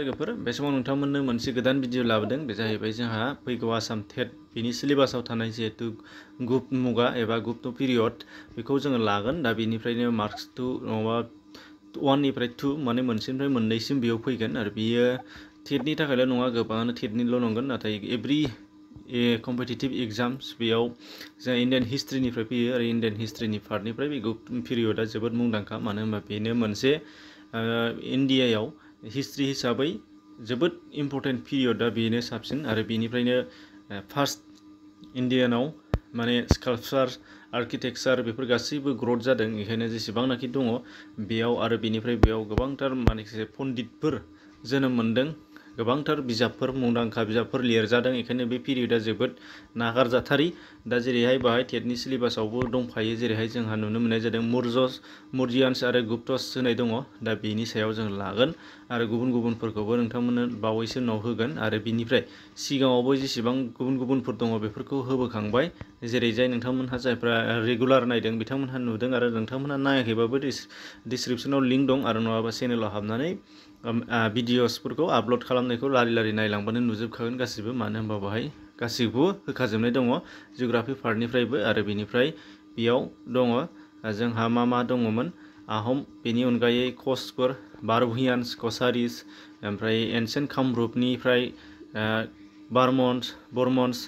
लोगोफोर बे समाव नोंथांमोननो मोनसे गोदान भिडिअ लाबोदों बे जाहैबाय जोंहा फैगौ आसाम टेट बिनि सिलेबासाव थानाय जिहेतु गुप्त मुगा एबा गुप्त पिरियड बेखौ जोङो लागोन दा बेनिफ्रायनो मार्क्स 2 नङाबा 1 निफ्राय 2 माने मोनसेनिफ्राय मोननैसिम बेयाव फैगोन आरो बियो टेटनि थाखायल' नङा गोबाङानो टेटनिल' नंगोन नाथाय एभ्रि कम्पिटिटिभ एग्जाम्स बेयाव जों इण्डियान हिस्ट्रिनिफ्राय फैयो आरो इण्डियान हिस्ट्रिनि पार्टनिफ्राय बे गुप्त पिरियडआ जोबोद मुंदांखा मानो होनबा बेनो मोनसे इण्डियायाव हिस्ट्रि हिसाबै जोबोद इम्पर्टेन्ट पिरियडआ बेनो साबसिन आरो बेनिफ्रायनो फार्स्ट इण्डियानाव माने स्काल्पचार आर्किटेक्चार बेफोर गासैबो ग्रथ जादों बेखायनो जेसेबांनाखि दङ बेयाव आरो बेनिफ्राय बेयाव गोबांथार माखासे पण्डितफोर जोनोम मोनदों गोबांथार बिजाबफोर मुंदांखा बिजाबफोर लिरजादों बेखायनो बे पिरियडआ जोबोद नागारजाथारि दा जेरैहाय बाहाय टेटनि सिलेबासावबो दंफायो जेरैहाय जोंहा नुनो मोननाय जादों मौर्यान्स आरो गुप्तस होनाय दङ दा बेनि सायाव जों लागोन आरो गुबुनफोरखौबो नोंथांमोननो बावैसो उनाव होगोन आरो बिनिफ्राय सिगाङावबो जेसेबां गुबुनफोर दङ बेफोरखौ होबोखांबाय जेरै जाय नोंथांमोनहा जायफ्रा रेगुलार नायदों बिथांमोनहा नुदों आरो नोंथांमोनहा नायाखैबाबो डिसक्रिपसनाव लिंक दं आरो नङाबा चेनेलाव हाबनानै भिडिअसफोरखौ आपल'ड खालामनायखौ लारि नायलांबानो नुजोबखागोन गासिबो मानो होनबा बाहाय गासिबो होखाजोबनाय दङ जिअ'ग्राफि पार्टनिफ्रायबो आरो बेनिफ्राय बेयाव दङ जोंहा मा दङमोन आहम बेनि अनगायै कचफोर बारहुयान्स कसारिस ओमफ्राय एनसेन्ट कामरुपनिफ्राय बर्मन्स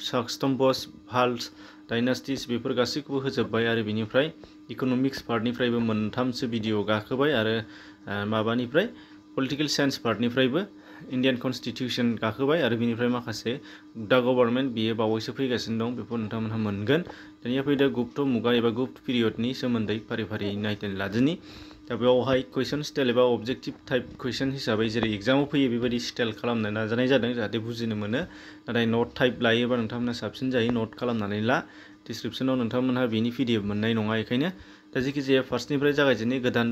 शाकस्तम्भस भाल्स डाइनास्टिस बेफोर गासैखौबो होजोब्बाय आरो बेनिफ्राय इक'नमिक्स पार्टनिफ्रायबो मोनथामसो भिडिअ गाखोबाय आरो माबानिफ्राय पलिटिकेल साइन्स पार्टनिफ्रायबो इण्डियान कनस्टिटिउसन गाखोबाय आरो बेनिफ्राय माखासे दा गभर्नमेन्ट बियो बावैसो फैगासिनो दं बेखौ नोंथांमोनहा मोनगोन दानिया फैदो गुप्त मुगा एबा गुप्त पिरियडनि सोमोन्दै फारि नायनानै लादिनि दा बेवहाय कुइसन स्टाइल एबा अबजेक्टिभ टाइप कुइसन हिसाबै जेरै एग्जामाव फैयो बेबायदि स्टाइल खालामनो नाजानाय जादों जाहाथे बुजिनो मोनो नाथाय नट टाइप लायोबा नोंथांमोनहा साबसिन जायो नट खालामनानै ला डिसक्रिपसनाव नोंथांमोनहा बेनि पिडिएफ मोननाय नङा बेखायनो दा जेखिजाया फार्स्टनिफ्राय जागायजेननाय गोदान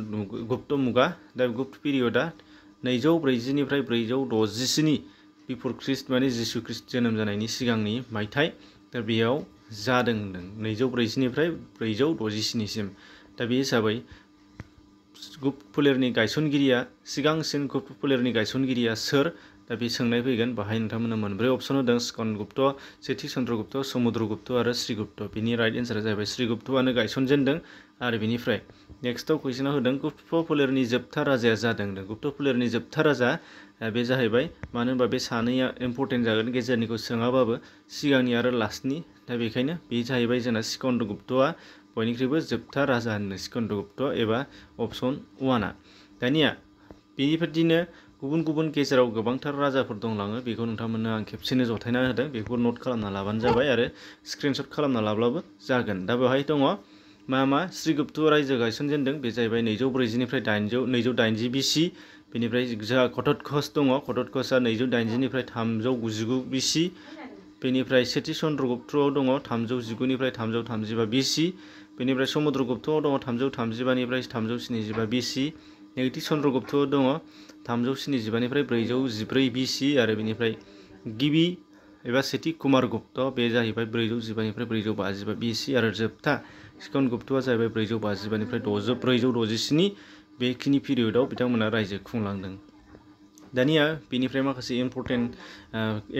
गुप्त मुगा दा गुप्त पिरियडआ 240 निफ्राय 467 बिफर ख्रिस्ट माने जिसु ख्रिस्ट जोनोम जानायनि सिगांनि मायथाइ दा बेयाव जादों होनदों 240 निफ्राय 467 सिम दा बे हिसाबै गुप्त फोलेरनि गायसनगिरिया सिगांसिन गुप्त फोलेरनि गायसनगिरिया सोर दा बे सोंनाय फैगोन बाहाय नोंथांमोननो मोनब्रै अपसन होदों स्कंदगुप्त सेथि चन्द्रगुप्त समुद्रगुप्त आरो श्रीगुप्त बिनि राइट एन्सारा जाहैबाय श्रीगुप्तआनो गायसनजेनदों आरो बेनिफ्राय नेक्स्टआव कुइसनाव होदों गुप्त फोलेरनि जोबथा राजाया जादों गुप्त फोलेरनि जोबथा राजा बे जाहैबाय मानो होनबा बे सानैया इम्पर्टेन्ट जागोन गेजेरनिखौ सोङाबाबो सिगांनि आरो लास्टनि दा बेखायनो बे जाहैबाय जोंना स्कंदगुप्तआ बयनिख्रुइबो जोबथा राजा होनो स्कंदगुप्त एबा अपसन 1आ दानिया बेबायदिनो गुबुन गेजेराव गोबांथार राजाफोर दंलाङो बेखौ नोंथांमोननो आं खेबसेनो जथायना होदों बेखौ नट खालामना लाबानो जाबाय आरो स्क्रिनशट खालामना लाब्लाबो जागोन दा बेवहाय दङ मा श्रीगुप्त रायजो गायसनजेनदों बे जाहैबाय 240 निफ्राय 280 बिसि बेनिफ्राय जोंहा घटोत्कच दङ घटोत्कचआ 280 निफ्राय 399 बिसि बेनिफ्राय सेथि चन्द्रगुप्तआव दङ 319 निफ्राय 335 बिसि बेनिफ्राय समुद्रगुप्तआव दङ 335 निफ्राय 375 बिसि नैथि चन्द्रगुप्तआव दङ 375 निफ्राय 414 बिसि आरो बेनिफ्राय गिबि एबा सेथि कुमारगुप्त बे जाहैबाय 415 निफ्राय 455 बिसि आरो जोबथा स्कंदगुप्तआ जाहैबाय 455 निफ्राय 467 बेखिनि पिरियडआव बिथांमोना रायजो खुंलांदों दानिया बेनिफ्राय माखासे इम्पर्टेन्ट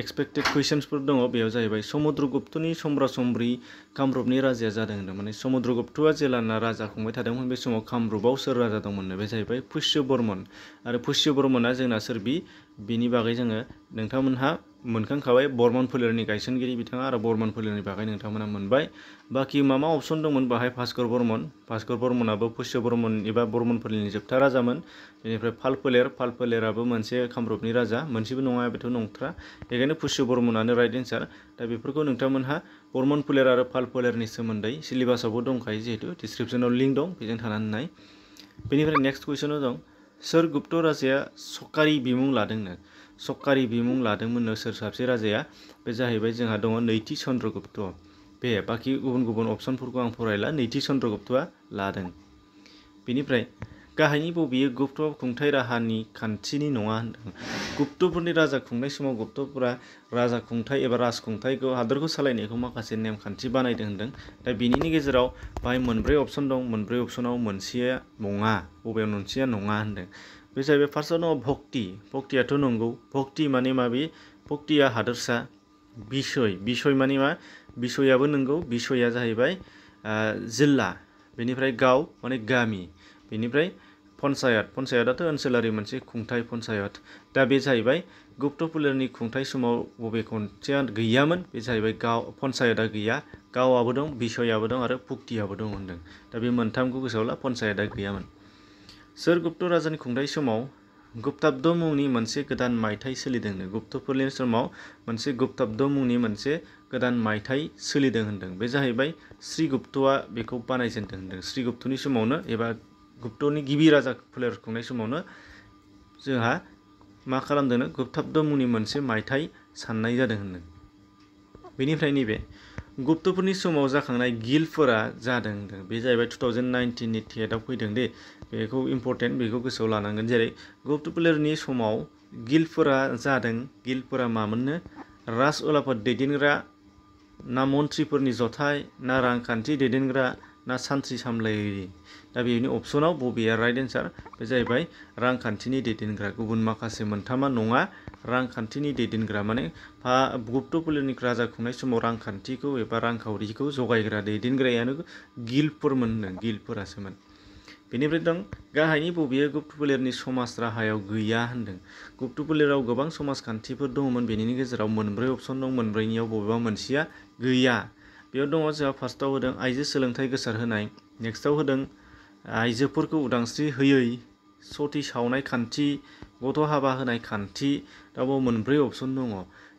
एक्सपेक्टेड कुइसन्सफोर दङ बेयाव जाहैबाय समुद्रगुप्तनि सम्रा सम्ब्रि कामरुपनि राजाया जादों होनदों माने समुद्रगुप्तआ जेलाना राजा खुंबाय थादोंमोन बे समाव कामरुपआव सोर राजा दंमोननो बे जाहैबाय पुष्य बर्मन आरो पुष्य बर्मना जोंना सोर बिनि बागै जोङो नोंथांमोनहा मोनखांखाबाय बर्मन फोलेरनि गायसनगिरि बिथाङा आरो बर्मन फोलेरनि बागै नोंथांमोनहा मोनबाय बाखि मा अपसन दंमोन बाहाय भास्कर बर्मनाबो पुष्य बर्मन एबा बर्मन फोलेरनि जोबथा राजामोन बेनिफ्राय पाल फोलेराबो मोनसे कामरुपनि राजा मोनसेबो नङा बेथ' नंथारा बेखायनो पुष्य बर्मनानो राइट एन्सार दा बेफोरखौ नोंथांमोनहा बर्मन फोलेर आरो पाल फोलेरनि सोमोन्दै सिलेबासावबो दंखायो जिहेतु डिसक्रिपसनाव लिंक दं बेजों थानानै नाय बेनिफ्राय नेक्स्ट कुइसनाव दं सोर गुप्त राजाया सकारि बिमुं लादोंनो सकारि बिमुं लादोंमोननो सोर साबसे राजाया बे जाहैबाय जोंहा दङ नैथि चन्द्रगुप्त बे बाखि गुबुन अपसनफोरखौ आं फरायला नैथि चन्द्रगुप्तआ लादों बेनिफ्राय गाहायनि बबेयो गुप्त खुंथाइ राहानि खान्थिनि नङा होनदों गुप्तफोरनि राजा खुंनाय समाव गुप्तफोरा राजा खुंथाइ एबा राजखुंथाइखौ हादोरखौ सालायनायखौ माखासे नेमखान्थि बानायदों होनदों दा बेनिनि गेजेराव बाहाय मोनब्रै अपसन दं मोनब्रै अपसनाव मोनसेया नङा बबेयाव मोनसेया नङा होनदों बे जाहैबाय फार्स्टआव दङ भक्ति। भक्तियाथ' नंगौ। भक्ति माने माबे? भक्तिया हादोरसा। बिसय माने मा? बिसयाबो नंगौ। बिसया जाहैबाय जिल्ला। बेनिफ्राय गाव माने गामि। बेनिफ्राय पन्सायत। पन्सायतआथ' ओनसोलारि मोनसे खुंथाय पन्सायत। दा बे जाहैबाय गुप्त फोलेरनि खुंथाय समाव बबे खनसेया गैयामोन? बे जाहैबाय गाव पन्सायतआ गैया। गावआबो दं, बिसयाबो दं आरो भक्तियाबो दं होनदों। दा बे मोनथामखौ गोसोआव ला, पन्सायतआ गैयामोन। सोर गुप्त राजानि खुंथाय समाव गुप्ताब्द मुंनि मोनसे गोदान मायथाइ सोलिदोंनो? गुप्त फोलेरनि समाव मोनसे गुप्ताब्द मुंनि मोनसे गोदान मायथाइ सोलिदों होनदों। बे जाहैबाय श्रीगुप्तआ बेखौ बानायजेनदों होनदों। श्रीगुप्तनि समावनो एबा गुप्तनि गिबि राजा फोलेर खुंनाय समावनो जोंहा मा खालामदोंनो? गुप्ताब्द मुंनि मोनसे मायथाइ साननाय जादों होनदों। बेनिफ्राय नैबे गुप्तफोरनि समाव जाखांनाय गिल्डफोरा जादों होनदों। बे जाहैबाय 2019नि टेटआव फैदों दे। बेखौ इम्परटेन्ट, बेखौ गोसोआव लानांगोन। जेरै गुप्त फोलेरनि समाव गिल्डफोरा जादों। गिल्डफोरा मामोननो? राजउलाफाद दैदेनग्रा, ना मन्थ्रिफोरनि जथाय, ना रांखान्थि दैदेनग्रा, ना सान्थ्रि सामलायगिरि। दा बेनि अपसनाव बबेया राइट एन्सार? बे जाहैबाय रांखान्थिनि दैदेनग्रा। गुबुन माखासे मोनथामा नङा, रांखान्थिनि दैदेनग्रा। माने गुप्त फोलेरनि राजा खुंनाय समाव रांखान्थिखौ एबा रांखावरिखौ जगायग्रा दैदेनग्रायानो गिल्डफोरमोन होनदों। गिल्डफोरासोमोन। बेनिफ्राय दं गाहायनि बबेया गुप्त फोलेरनि समाज राहायाव गैया होनदों। गुप्त फोलेराव गोबां समाजखान्थिफोर दङमोन। बेनि गेजेराव मोनब्रै अपसन दं। मोनब्रैनियाव बबेबा मोनसेया गैया। बेयाव दङ जोंहा फार्स्टआव होदों आइजो सोलोंथाइ गोसारहोनाय। नेक्स्टआव होदों आइजोफोरखौ उदांस्रि होयै, सति सावनाय खान्थि, गथ' हाबा होनाय खान्थि। दा बेयाव मोनब्रै अपसन दङ।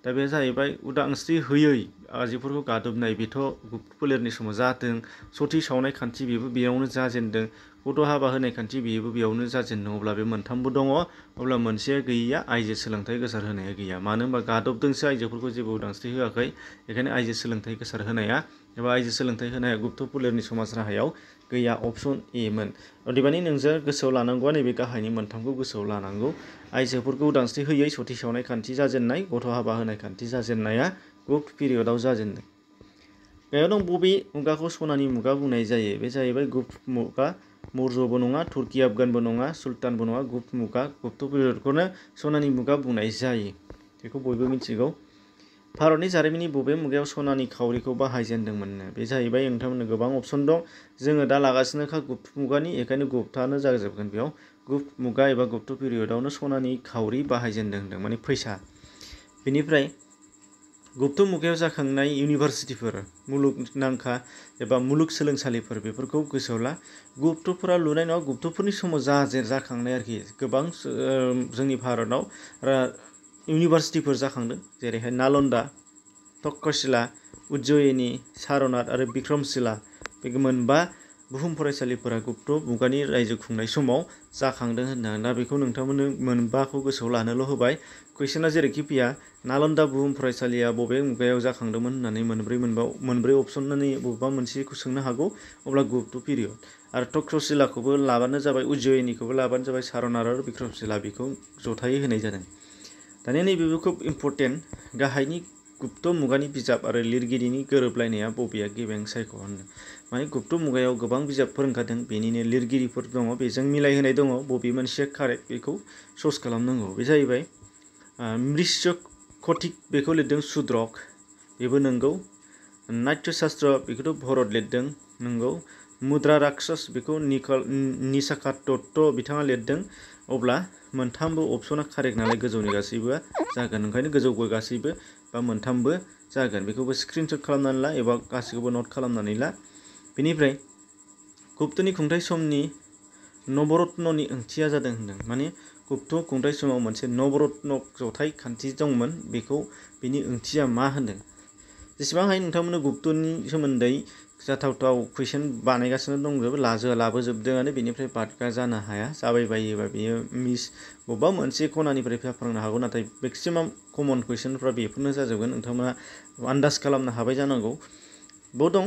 दा बे जाहैबाय उदांस्रि होयै, आइजोफोरखौ गादबनाय, बेथ' गुप्त फोलेरनि समाव जादों। सति सावनाय खान्थि, बेबो बेयावनो जाजेनदों। गथ' हाबा होनाय खान्थि, बेबो बेयावनो जाजेनदों। अब्ला बे मोनथामबो दङ। अब्ला मोनसेया गैया, आइजो सोलोंथाइ गोसार होनाया गैया। मानो होनबा गादबदोंसो, आइजोफोरखौ जेबो उदांस्रि होआखै। बेखायनो आइजो सोलोंथाइ गोसार होनाया एबा आइजो सोलोंथाइ होनाया गुप्त फोलेरनि समाज राहायाव गैया। अपसन ए मोन। अदेबानि नोंजों गोसोआव लानांगौआ नैबे गाहायनि मोनथामखौ गोसोआव लानांगौ। आइजोफोरखौ उदांस्रि होयै, सति सावनाय खान्थि जाजेननाय, गथ' हाबा होनाय खान्थि जाजेननाया गुप्त पिरियडआव जाजेनदों। बेयाव दं बबे मुगाखौ सनानि मुगा बुंनाय जायो? बे जाहैबाय गुप्त मुगा। मौर्यबो नङा, तुर्की आफगानबो नङा, सुल्तानबो नङा, गुप्त मुगा। गुप्त पिरियडखौनो सनानि मुगा बुंनाय जायो। बेखौ बयबो मिथिगौ। भारतनि जारिमिननि बबे मुगायाव सनानि खावरिखौ बाहायजेनदोंमोननो? बे जाहैबाय नोंथांमोननो गोबां अपसन दं। जोङो दा लागासिनोखा गुप्त मुगानि, बेखायनो गुप्तानो जाजोबगोन बेयाव। गुप्त मुगा एबा गुप्त पिरियडआवनो सनानि खावरि बाहायजेनदों होनदों, माने फैसा। बेनिफ्राय गुप्त मुगायाव जाखांनाय इउनिभारसिटिफोर, मुलुगनांखा एबा मुलुगसोलोंसालिफोर, बेफोरखौ गोसोआव ला। गुप्तफोरा लुनाय नङा, गुप्तफोरनि समाव जाखांनाय आरोखि। गोबां जोंनि भारताव इउनिभारसिटिफोर जाखांदों। जेरैहाय नालन्दा, तक्षशिला, उज्जयिनी, सारनाथ आरो बिक्रमशिला। बे मोनबा बुहुम फरायसालिफोरा गुप्त मुगानि रायजो खुंनाय समाव जाखांदों होनदों। दा बेखौ नोंथांमोननो मोनबाखौ गोसोआव लानोल' होबाय। कुइसना जेरैखि फैया, नालन्दा बुहुम फरायसालिया बबे मुगायाव जाखांदोंमोन होननानै मोनब्रै अपसननि बबेबा मोनसेखौ सोंनो हागौ। अब्ला गुप्त पिरियड। आरो तक्षशिलाखौबो लाबानो जाबाय, उज्जयिनीखौबो लाबानो जाबाय, सारनाथ आरो बिक्रमशिला, बेखौ जथायै होनाय जादों। दानिया नैबेबो खोब इम्परटेन्ट। गाहायनि गुप्त मुगानि बिजाब आरो लिरगिरिनि गोरोबलायनाया बबेया गेबें सायख' होनदों। माने गुप्त मुगायाव गोबां बिजाबफोर ओंखारदों, बेनिनो लिरगिरिफोर दङ, बेजों मिलायहोनाय दङ। बबे मोनसेया कारेक्ट बेखौ चुज खालामनांगौ। बे जाहैबाय मृच्छकटिक, बेखौ लिरदों सुद्रक, बेबो नंगौ। नाट्य शास्त्र, बेखौथ' भरत लिरदों, नंगौ। मुद्रा राक्षस, बेखौ निशाकात दत्त बिथाङा लिरदों। अब्ला मोनथामबो अपसना कारेक्ट नालाय गोजौनि गासैबोआ जागोन। ओंखायनो गोजौबो गासैबो बा मोनथामबो जागोन। बेखौबो स्क्रिनशट खालामनानै ला एबा गासैखौबो नट खालामनानै ला। बेनिफ्राय गुप्तनि खुंथाय समनि नवरत्ननि ओंथिया जादों होनदों। माने गुप्त खुंथाय समाव मोनसे नवरत्न जथाय खान्थि दंमोन। बेनि ओंथिया मा होनदों? जेसेबां हायो नोंथांमोननो गुप्तनि सोमोन्दै जाथावथाव कुइसन बानायगासिनो दंजोबो, लाबोजोबदोंआनो। बेनिफ्राय बादगा जानो हाया। जाबायबायोबा बेयो बबेबा मोनसे खनानिफ्राय फोरोंनो हागौ। नाथाय मेक्सिमाम कमन कुइसनफ्रा बेफोरनो जाजोबगोन। नोंथांमोना आन्दाज खालामनो हाबाय जानांगौ। बेयाव दं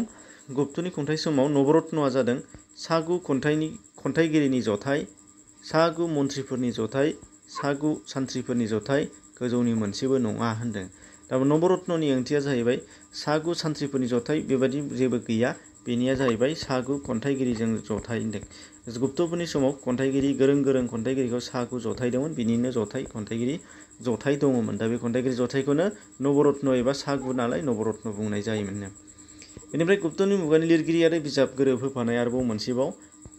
गुप्तनि खुंथाय समाव नवरत्नआ जादों सा 9 खन्थाइगिरिनि जथाय, सा 9 मन्थ्रिफोरनि जथाय, सा 9 सान्थ्रिफोरनि जथाय, गोजौनि मोनसेबो नङा होनदों। दा नवरत्ननि ओंथिया जाहैबाय सा 9 सान्थ्रिफोरनि जथाय बेबादि जेबो गैया। बेनिया जाहैबाय सा-गु खन्थाइगिरिजों जथाइ होनदों। गुप्तफोरनि समाव खन्थाइगिरि गोरों खन्थाइगिरिखौ सा-गु जथाइदोंमोन, बिनिनो जथाइ खन्थाइगिरि जथाइ दङमोन। दा बे खन्थाइगिरि जथाइखौनो नबरत्न एबा सा-गु नालाय नबरत्न बुंनाय जायोमोननो। बेनिफ्राय गुप्तनि मुगानि लिरगिरि आरो बिजाब गोरोब होफानाय आरोबाव मोनसेबाव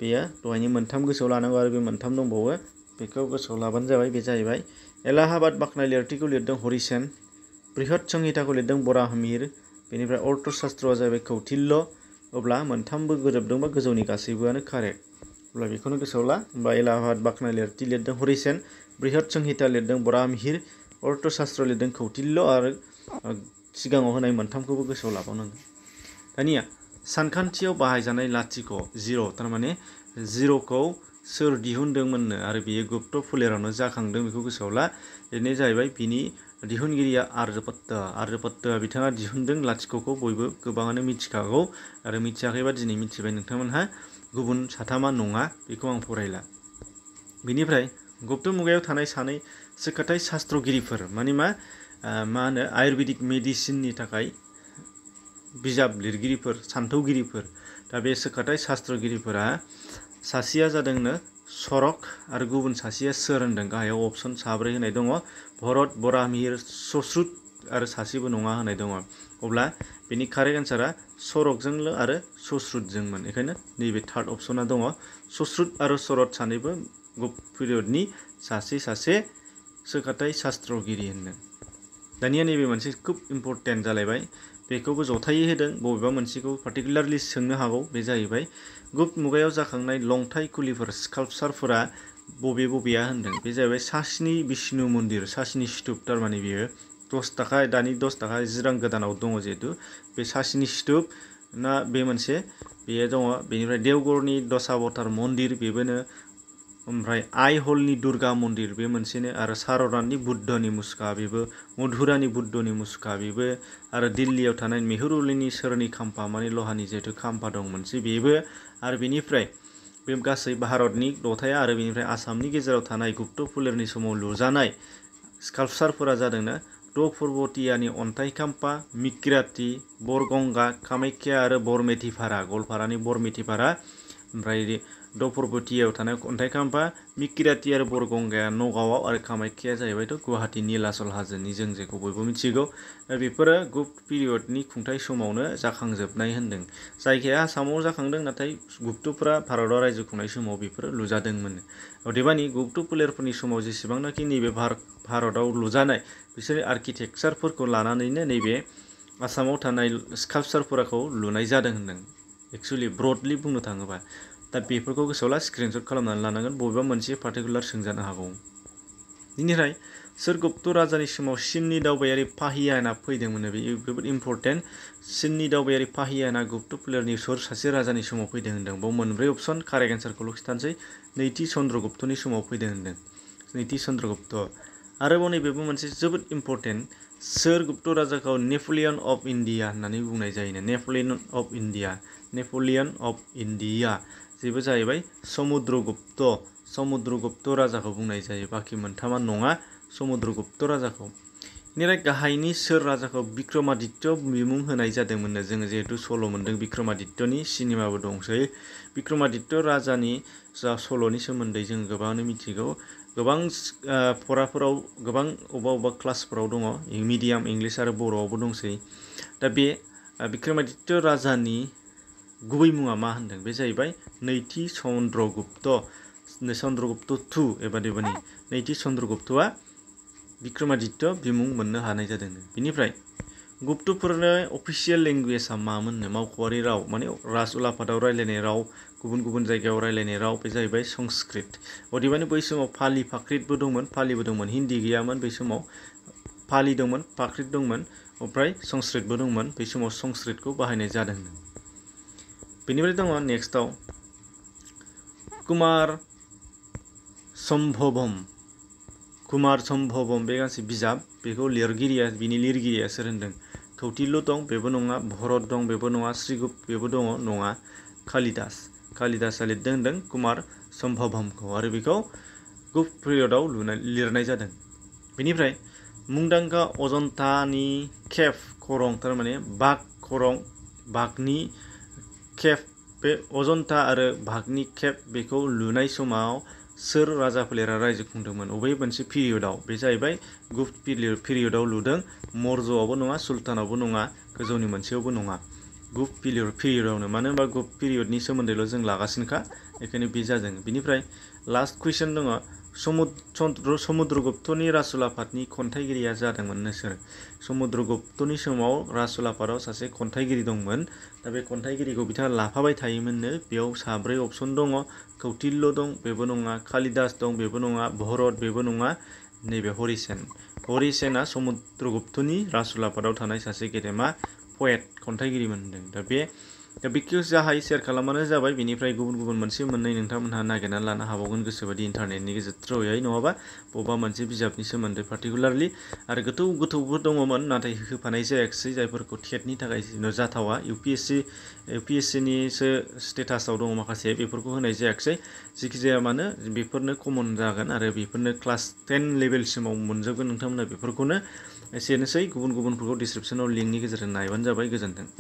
बेयो दहायनि मोनथाम गोसोआव लानांगौ आरो बे मोनथाम दंबावो, बेखौ गोसोआव लाबानो जाबाय। बे जाहैबाय एलाहाबाद बाख्नाय लिरथिखौ लिरदों हरिसेन, बृहत संहिताखौ लिरदों बराहमिहिर, बेनिफ्राय अर्थशास्त्रआ जाहैबाय कौटिल्य। अब्ला मोनथामबो गोरोबदोंबा गोजौनि गासैबोआनो कारेक्ट। अब्ला बेखौनो गोसोआव ला। होमबा एलाहाबाद बाख्नाय लिरथि लिरदों हरिसेन, बृहत संहिता लिरदों बराहमिहिर, अर्थशास्त्र लिरदों कौटिल्य आरो सिगाङाव होनाय मोनथामखौबो गोसोआव लाबावनांगोन। दानिया सानखान्थियाव बाहायजानाय लाथिख' जिर' थारमाने जिर'खौ सोर दिहुनदोंमोननो आरो बेयो गुप्त फोलेरावनो जाखांदों बेखौ गोसोआव ला। बेनो जाहैबाय बिनि दिहुनगिरिया आर्यभट्ट। आर्यभट्टआ बिथाङा दिहुनदों लाथिख'खौ बयबो गोबाङानो मिथिखागौ आरो मिथियाखैबा दिनै मिथिबाय नोंथांमोनहा। गुबुन साथामा नङा, बेखौ आं फरायला। बिनिफ्राय गुप्त मुगायाव थानाय सानै सोखाथाइ शास्त्रगिरिफोर माने मा होनो आयुर्वेदिक मेडिसिननि थाखाय बिजाब लिरगिरिफोर, सान्थौगिरिफोर। दा बे सोखाथाइ शास्त्रगिरिफोरा सासेया जादोंनो सरक आरो गुबुन सासेया सोर होनदों। गाहायाव अपसन साब्रै होनाय दङ, भरत, बराहमिहिर, सश्रुत आरो सासेबो नङा होनाय दङ। अब्ला बेनि कारेक्ट एन्सारा सरकजोंल' आरो सश्रुतजोंमोन। बेखायनो नैबे थार्ड अपसना दङ। सश्रुत आरो सरत सानैबो गुप्त पिरियडनि सासे सोखाथाइ शास्त्रगिरि होनदों। दानिया नैबे मोनसे खुब इम्परटेन्ट जालायबाय। बेखौबो जथायै होदों, बबेबा मोनसेखौ पार्टिकुलारलि सोंनो हागौ। बे जाहैबाय गुप्त मुगायाव जाखांनाय लंथाइ खुलिफोर स्काल्पचारफोरा बबेया होनदों। बे जाहैबाय सासनि बिष्णु मन्दिर, सासनि स्तुप थारमाने बियो 10 थाखा, दानि 10 थाखा 10 रां गोदानाव दङ जिहेतु बे सासनि स्तुप ना बे मोनसे बेयो दङ। बेनिफ्राय देवगड़नि दशावतार मन्दिर बेबोनो, ओमफ्राय आइहलनि दुर्गा मन्दिर बे मोनसेनो, आरो सारनाथनि बुद्धनि मुसुखा बेबो, मधुरानि बुद्धनि मुसुखा बेबो, आरो दिल्लीयाव थानाय मेहरुलिनि सोरनि खाम्फा माने लहानि जिहेतु खाम्फा दं मोनसे बेबो, आरो बेनिफ्राय बे गासै भारतनि दथाया आरो बेनिफ्राय आसामनि गेजेराव थानाय गुप्त फोलेरनि समाव लुजानाय स्काल्पचारफोरा जादोंनो द'पर्बतियानि अन्थाइ खाम्फा, मिकिराति, बरगंगा, कामाख्या आरो बरमेटिपारा, गवालपारानि बरमेटिपारा, ओमफ्राय द'पर्बतियाव थानाय अन्थाइ खाम्फा, मिकिराति आरो बरगंगाया नगावआव आरो कामाख्याया जाहैबायथ' गुवाहाटि नीलाचल हाजोनि जों जेखौ बयबो मिथिगौ। दा बेफोरो गुप्त पिरियडनि खुंथाइ समावनो जाखांजोबनाय होनदों। जायगाया आसामाव जाखांदों, नाथाय गुप्तफोरा भारताव रायजो खुंनाय समाव बेफोरो लुजादोंमोन। अदेबानि गुप्त फोलेरफोरनि समाव जेसेबांनाखि नैबे भारताव लुजानाय बिसोरनि आर्किटेक्चारफोरखौ लानानैनो नैबे आसामाव थानाय स्काल्पचारफोरखौ लुनाय जादों होनदों। एक्सुवेलि ब्रडलि बुंनो थाङोबा दा बेफोरखौ गोसोआव ला, स्क्रिनशट खालामनानै लानांगोन, बबेबा मोनसे पार्टिकुलार सोंजानो हागौ। बेनिफ्राय सोर गुप्त राजानि समाव चीननि दावबायारि फाहियाना फैदोंमोन, बेयो जोबोद इम्परटेन्ट। चीननि दावबायारि फाहियाना गुप्त फोलेरनि सोर सासे राजानि समाव फैदों होनदों। बाव मोनब्रै अपसन, कारेक्ट एन्सारखौल' खिथानोसै। नैथि चन्द्रगुप्तनि समाव फैदों होनदों, नैथि चन्द्रगुप्त। आरोबाव नैबेबो मोनसे जोबोद इम्परटेन्ट, सोर गुप्त राजाखौ नेपलियन अफ इन्डिया होननानै बुंनाय जायोनो। नेपलियन अफ इन्डिया जेबो जाहैबाय समुद्रगुप्त राजाखौ बुंनाय जायो, बाखि मोनथामा नङा समुद्रगुप्त राजाखौ। बेनिफ्राय गाहायनि सोर राजाखौ बिक्रमादित्य बिमुं होनाय जादोंमोननो। जोङो जिहेतु सल' मोन्दों बिक्रमादित्यनि, सिनेमाबो दंसै। बिक्रमादित्य राजानि जा सल'नि सोमोन्दै जों गोबाङानो मिथिगौ, गोबां फराफोराव गोबां अबेबा क्लासफोराव दङ, मिडियाम इंलिस आरो बर'आवबो दंसै। दा बे बिक्रमादित्य राजानि गुबै मुङा मा होनदों, बे जाहैबाय नैथि चन्द्रगुप्त II एबा देबानि नैथि चन्द्रगुप्तआ बिक्रमादित्य बिमुं मोननो हानाय जादों। बेनिफ्राय गुप्तफोरनो अफिसियेल लेंगुवेजआ मामोननो, मावख'आरि राव माने राजउलाफादाव रायलायनाय राव, गुबुन गुबुन जायगायाव रायलायनाय राव, बे जाहैबाय संस्कृत। अदेबानि बै समाव पालि फाख्रितबो दंमोन, पालिबो दंमोन, हिन्दी गैयामोन बै समाव, पालि दंमोन, फाख्रित दंमोन, ओमफ्राय संस्कृतबो दंमोन। बै समाव संस्कृतखौ बाहायनाय जादों। बेनिफ्राय दङ नेक्स्टआव कुमार सम्भवम बे गांसे बिजाब, बेखौ बिनि लिरगिरिया सोर होनदों। कौटिल्य दं, बेबो नङा। भरत दं, बेबो नङा। श्रीगुप्त बेबो दङ, नङा। कालिदासआ लिरदों होनदों कुमार सम्भवमखौ, आरो बेखौ गुप्त पिरियडआव लिरनाय जादों। बेनिफ्राय मुंदांखा अजन्तानि केभ खरं, थारमाने बाघ खरं, बाघनि केभ बे अजन्ता आरो भागनि केभ बेखौ लुनाय समाव सोर राजा फोलेरा रायजो खुंदोंमोन अबे मोनसे पिरियडआव बे जाहैबाय गुप्त पिरियडआव लुदों मौर्यआवबो नङा सुल्तानावबो नङा गोजौनि मोनसेयावबो नङा गुप्त पिरियडआवनो मानो होनबा गुप्त पिरियडनि सोमोन्दैल' जों लागासिनोखा बेखायनो बे जादों बिनिफ्राय लास्ट कुइसन दङ समुद्रगुप्तनि राजउलाफादनि खन्थाइगिरिया जादोंमोन सोर समुद्रगुप्तनि समाव राजउलाफादाव सासे खन्थाइगिरि दंमोन दा बे खन्थाइगिरिखौ बिथाङा लाफाबाय थायोमोननो बेयाव साब्रै अपसन दङ कौटिल्य दं बेबो नङा कालिदास दं बेबो नङा भरत बेबो नङा नैबे हरिसेना समुद्रगुप्तनि राजउलाफादाव थानाय सासे गेदेमा पएट खन्थाइगिरिमोन होनदों दा बेखौ जाहाय शेयार खालामबानो जाबाय बिनिफ्राय गुबुन मोनसे मोननै नोंथांमोनहा नागिरनानै लानो हाबावगोन गोसोबायदि इन्टारनेटनि गेजेर थ्रुयै नङाबा बबेबा मोनसे बिजाबनि सोमोन्दै पार्टिकुलारलि आरो गोथौबो दङमोन नाथाय होफानाय जायाखिसै जायफोरखौ टेटनि थाखाय जाथावा इउपिएससिनिसो स्टेटासाव दङ माखासे बेफोरखौ होनाय जायाखिसै जिखि जाया मानो बेफोरनो कमन जागोन आरो बेफोरनो क्लास 10 लेभेलसिमाव मोनजोबगोन नोंथांमोना बेफोरखौनो एसेनोसै गुबुनफोरखौ डिसक्रिपसनाव लिंकनि गेजेरजों नायबानो जाबाय गोजोन्थों।